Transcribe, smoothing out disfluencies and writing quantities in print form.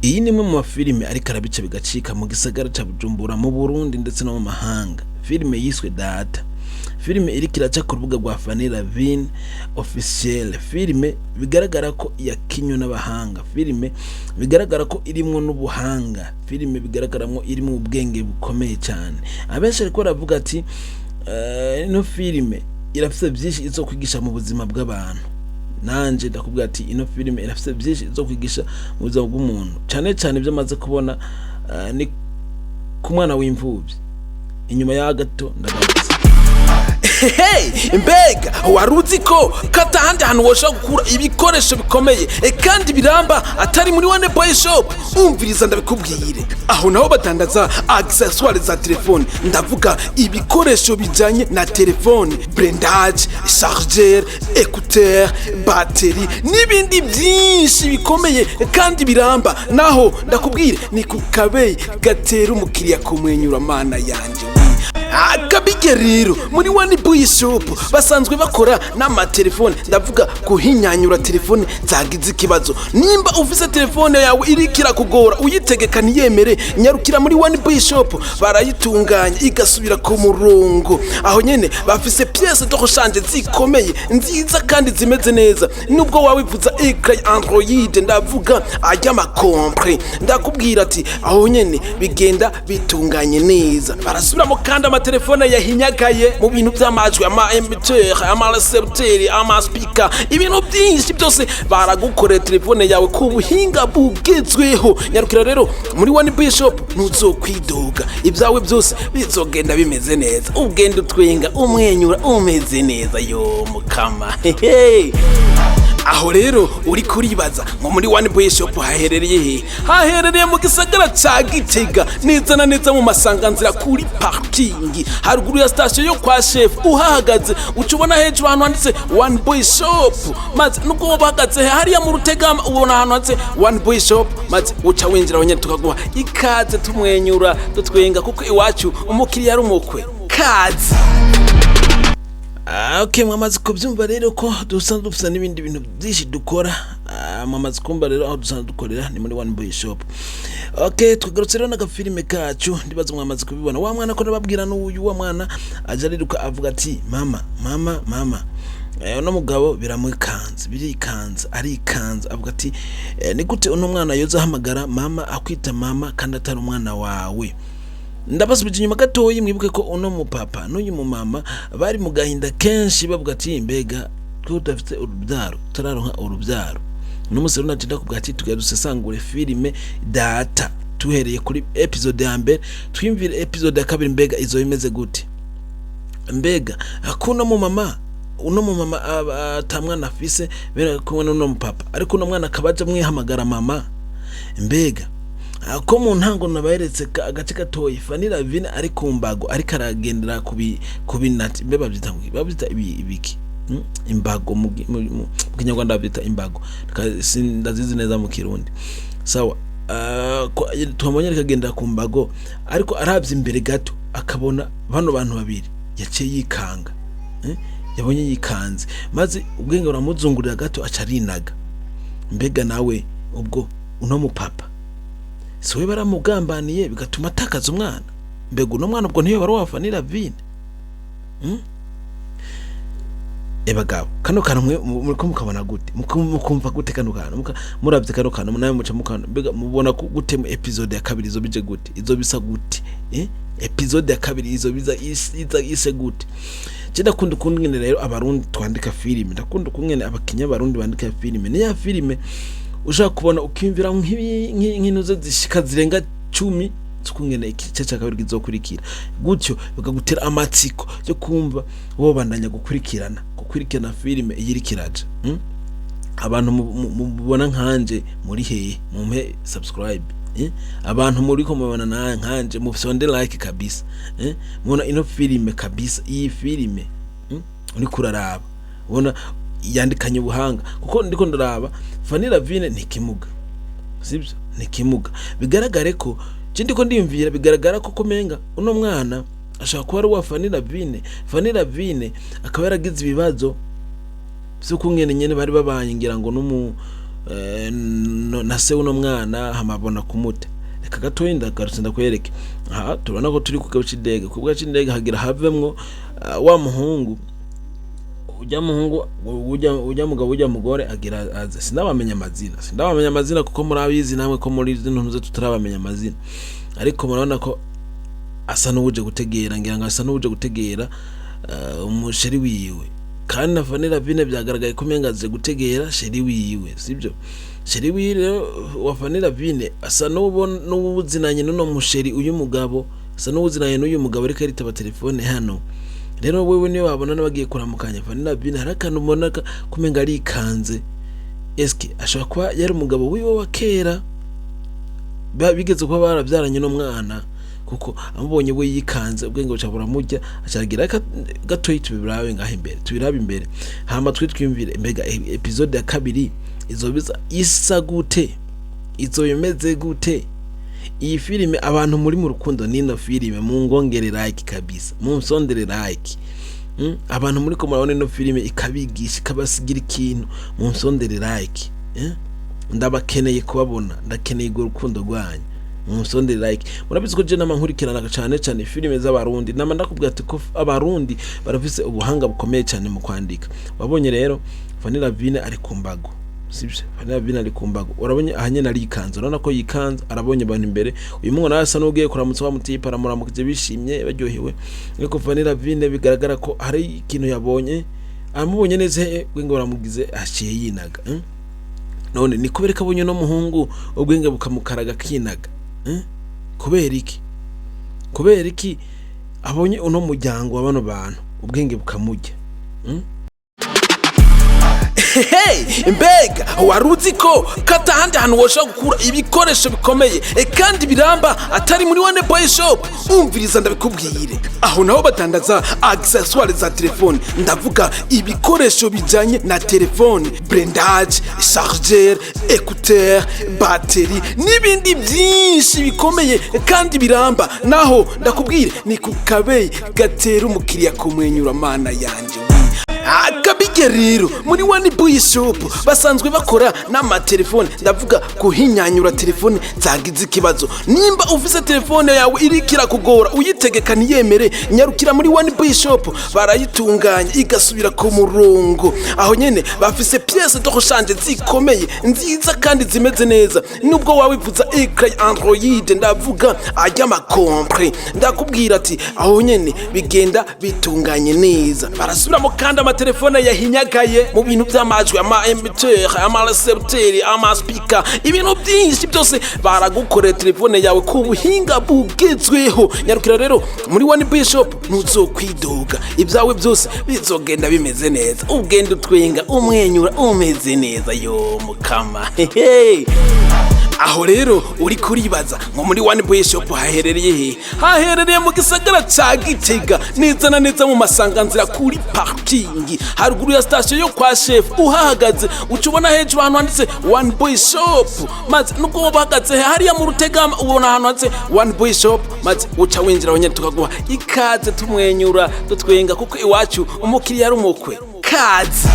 Iyi ni imwe mu mafilime ariko arabica bigacika mu gisagara ca Bujumbura, mu Burundi ndetse no mu mahanga. Filime yiswe Data, filime iriko iraca ku rubuga rwa Fanny Lavine Officiel. Filime bigaragara ko yakinywe n'abahanga, filime bigaragara ko irimwo n'ubuhanga, filime bigaragaramwo irimwo ubwenge bukomeye cyane. Abenshi ariko baravuga ati ino filime irafise byinshi izo kwigisha mu buzima bw'abantu. Nanje ndakubwira ati ino filime irafise byinshi izo kwigisha mu buzima bw'umuntu, cyane cyane ibyo amaze kubona ni ku mwana w'imfubyi. Inyuma ya gato ndagarutse. Hey, mbega wari uzi ko atahandi hantu woshobora gukura ibikoresho bikomeye kandi biramba atari muri One Boy Shop? Umviriza ndabikubwire. Aho naho badandaza accessoires za telefone, ndavuga ibikoresho bijanye na telefone: blindage, chargeur, écouteur, batterie n'ibindi byinshi bikomeye kandi biramba. Naho ndakubwire, ni ku kabeyi gatera umukiriya kumwenyura. Mana yanje we! Akabige rero, muri One Boy Shop basanzwe bakora n'amatelefone, ndavuga kuhinyanyura telefone zagize ikibazo. Nimba ufise telefone yawe iriko irakugora, uyitegeka ntiyemere, nyarukira muri One Boy Shop, barayitunganya igasubira ku murongo. Aho nyene bafise pièces de rechange zikomeye, nziza kandi zimeze neza. Nubwo wawivuza écran ya Android, ndavuga ay'amakompre, ndakubwira ati aho nyene bigenda bitunganye neza. Barasubiramo kandi amatelefone yahinyagaye mu bintu by'amajwi, ama émetteur, ama récepteur, ama speaker, ibintu byinshi byose baragukorera telefone yawe ku buhinga bugezweho. Nyarukira rero muri One Boy Shop, ntuzokwidoga, ibyawe byose bizogenda bimeze neza, ugenda utwenga, umwenyura, umeze neza. Yo mukama, hehe! Aho rero uri kuribaza ngo muri One Boy Shop haherereye he? Haherereye mu gisagara ca Gitega, neza na neza mu masanganzira, kuri parking, haruguru ya station yo kwa Chef. Uhahagaze uca ubona hejuru ahantu handitse One Boy Shop, maze nubwo woba uhagaze hariya mu Rutegama, ubona ahantu handitse One Boy Shop, maze uca winjira aho nyene, tukaguha ikaze tumwenyura, dutwenga, kuko iwacu umukiriya ari umukwe. Kaze! Ah, okay, mwamaze kubyumva rero ko dusanzwe dufite n'ibindi bintu byinshi dukora. Mwamaze kumva rero aho dusanzwe dukorera ni muri One Boy Shop. Okay, twagarutse rero n'agafilime kacu. Ndibaza mwamaze kubibona. Wa mwana ko nababwira n'uyu wa mwana aje ariruka avuga ati: "Mama, mama, mama." Uno mugabo biramukanze, birikanze, arikanze, avuga ati ni gute uno mwana yoza ahamagara mama, akwita mama kandi atari umwana wawe? Ndabasubije inyuma gatoyi, mwibuke ko uno mupapa n'uyu mumama bari mu gahinda kenshi, bavuga ati: "Mbega twe tudafite urubyaro, turaronka urubyaro?" Uno munsi rero naje ndakubwira ati tugira dusesangure filime Data, tuhereye kuri episode ya mbere, twimvire episode ya kabiri. Mbega izo imeze gute? Mbega kuno mumama, uno mumama ata mwana afise, bera kumwe n'uno mupapa, ariko uno mwana akaba aja mwihamagara mama. Mbega ko mu ntango naberetse agace gatoyi, Fanny Lavine ari ku mbago, ariko aragendera ku binati, mbe babyita ngo babyita ibiki? Imbago mu Kinyarwanda babyita imbago. Ndazizi neza mu Kirundi. Sawa. Twamubonye ariko agendera ku mbago, ariko aravye imbere gato akabona bano bantu babiri, yaciye yikanga. Yabonye yikanze, maze ubwenge buramuzungurira gato, aca arinaga. Mbega nawe ubwo uno mupapa si we baramugambaniye bigatuma atakaza umwana? Mbega uno mwana ubwo ntiyo bari wa Fanny Lavine? Ebagabo, kano kantu mwe muriko mukabona gute? Mukumva gute kano kantu? Muravye kano kantu nawe muca mukana, mbega mubona gute mu episode ya kabiri izo bije gute, izo bisa gute? Episode ya kabiri izo biza iza ise gute? Je ndakunda ukungene rero Abarundi twandika filime, ndakunda ukungene abakinya Abarundi bandika filime. Ni ya filime ushaka kubona ukiyumvira nk'intuze zishika zirenga 10 z'ukungene igice cya kabiri kizokurikira, gutyo bikagutera amatsiko yo kumva wobandanya gukurikirana filime iyo iriko iraja. Abantu mubona nkanje muri hehe? Mumpe subscribe. Abantu muriko mubona na nkanje, mufyonde like kabisa. Mubona ino filime kabisa, iyi filime, uriko uraraba ubona yandikanye ubuhanga, kuko ndiko ndaraba Fanny Lavine ni kimuga, sibyo? Ni kimuga, bigaragare ko je ndiko ndiyumvira, bigaragara ko kumenga uno mwana ashobora kuba ari uwa Fanny Lavine. Fanny Lavine akaba yaragize ibibazo vy'ukungene nyene bari babanye, ngira ngo na se w'uno mwana, hamabona kumuta. Reka gatoyi ndagarutse ndakwereke. Aha turabona ko turi ku kibuga c'indege. Ku kibuga c'indege hagira havemwo wa muhungu, ujya muhungu, ujya mugabo, ujya mugore agira aze. Sindabamenya amazina, sindabamenya amazina, kuko murabizi namwe ko muri zino ntuze tutarabamenya amazina. Ariko murabona ko asa n'uwuje gutegera, ngira ngo asa n'uwuje gutegera umuchéri wiwe. Kandi na Fanny Lavine byagaragaye ko umenga aje gutegera chéri wiwe, sibyo? Chéri wiwe rero wa Fanny Lavine asa n'uwuzinanye n'uno muchéri. Uyu mugabo asa n'uwuzinanye n'uyu mugabo, ariko aritaba telefone hano. Rero wewe niyo babona bagiye kuramukanya, Fanny Lavine hari akantu ubona kumenga arikanze. Eske ashobora kuba yari umugabo wiwe wa kera, bigeze kuba barabyaranye n'umwana? Kuko amubonye we yikanze, ubwenge buca buramurya, acagira gatoyi. Tubirabe ngaho imbere, tubirabe imbere, hama twe twiyumvire mbega episode ya kabiri izobiza isa gute, izoba imeze gute iyi filime. Abantu muri mu rukundo n'ino filime, mungongere like kabisa, munsondere like. Abantu muri ko murabona ino filime ikabigisha, ikabasigira ikintu, munsondere like, eh? Ndabakeneye kubabona, ndakeneye urwo rukundo rwanyu, munsondere like. Murabizi ko je nama nkurikirana cyane cyane filime z'Abarundi. Nama ndakubwira ati ko Abarundi barafise ubuhanga bukomeye cyane mu kwandika. Wabonye rero Fanny Lavine ari ku mbago, sibyo? Fanny Lavine ari ku mbago, urabonye aha nyene arikanze, urabona ko yikanze, arabonye abantu imbere. Uyu mwana nawe asa n'ugiye kuramutsa wa mutipe, aramuramukije bishimye, baryohewe. Ariko Fanny Lavine bigaragara ko hari ikintu yabonye, amubonye neza ubwenge buramugize, aciye yinaga, None ni kubera ko abonye uno muhungu ubwenge bukamukaraga akinaga, Kubera iki? Kubera iki abonye uno muryango wa bano bantu ubwenge bukamurya? Hey, mbega wari uzi ko katahandi hantu woshobora gukura ibikoresho bikomeye kandi biramba atari muri One Boy Shop? Umviriza ndabikubwire. Aho naho badandaza accessoires za telefone, ndavuga ibikoresho bijanye na telefone: blindage, chargeur, écouteur, batterie n'ibindi byinshi bikomeye kandi biramba. Naho ndakubwire ni ku kabeyi gatera umukiriya kumwenyura. Mana yanje we! Akabige rero muri One Boy Shop basanzwe bakora n'amatelefone, ndavuga kuhinyanyura telefone zagize ikibazo. Nimba ufise telefone yawe iriko irakugora, uyitegeka ntiyemere, nyarukira muri One Boy Shop, barayitunganya igasubira ku murongo. Aho nyene bafise pièces de rechange zikomeye, nziza kandi zimeze neza. Nubwo wawivuza écran ya Android, ndavuga ajy'amakompre, ndakubwira ati aho nyene bigenda bitunganye neza. Barasubiramo kandi amatelefone yahinyagaye mu bintu by'amajwi, ama émetteur, ama récepteur, ama speaker, ibintu byinshi byose baragukorera telefone yawe ku buhinga bugezweho. Nyarukira rero muri One Boy Shop, ntuzokwidoga, ibyawe byose bizogenda bimeze neza, ugenda utwenga, umwenyura, umeze neza. Yo mukama, hehe! Aho rero uri kuribaza ngo muri One Boy Shop haherereye he? Haherereye mu gisagara ca Gitega, neza na neza mu masanganzira, kuri parking, haruguru ya station yo kwa chef. Uhahagaze uca ubona hejuru ahantu handitse One Boy Shop. Maze nubwo woba uhagaze hariya mu Rutegama, ubona ahantu handitse One Boy Shop, maze uca winjira aho nyene, tukaguha ikaze, tumwenyura, dutwenga, kuko iwacu umukiriya ari umukwe. Kaze.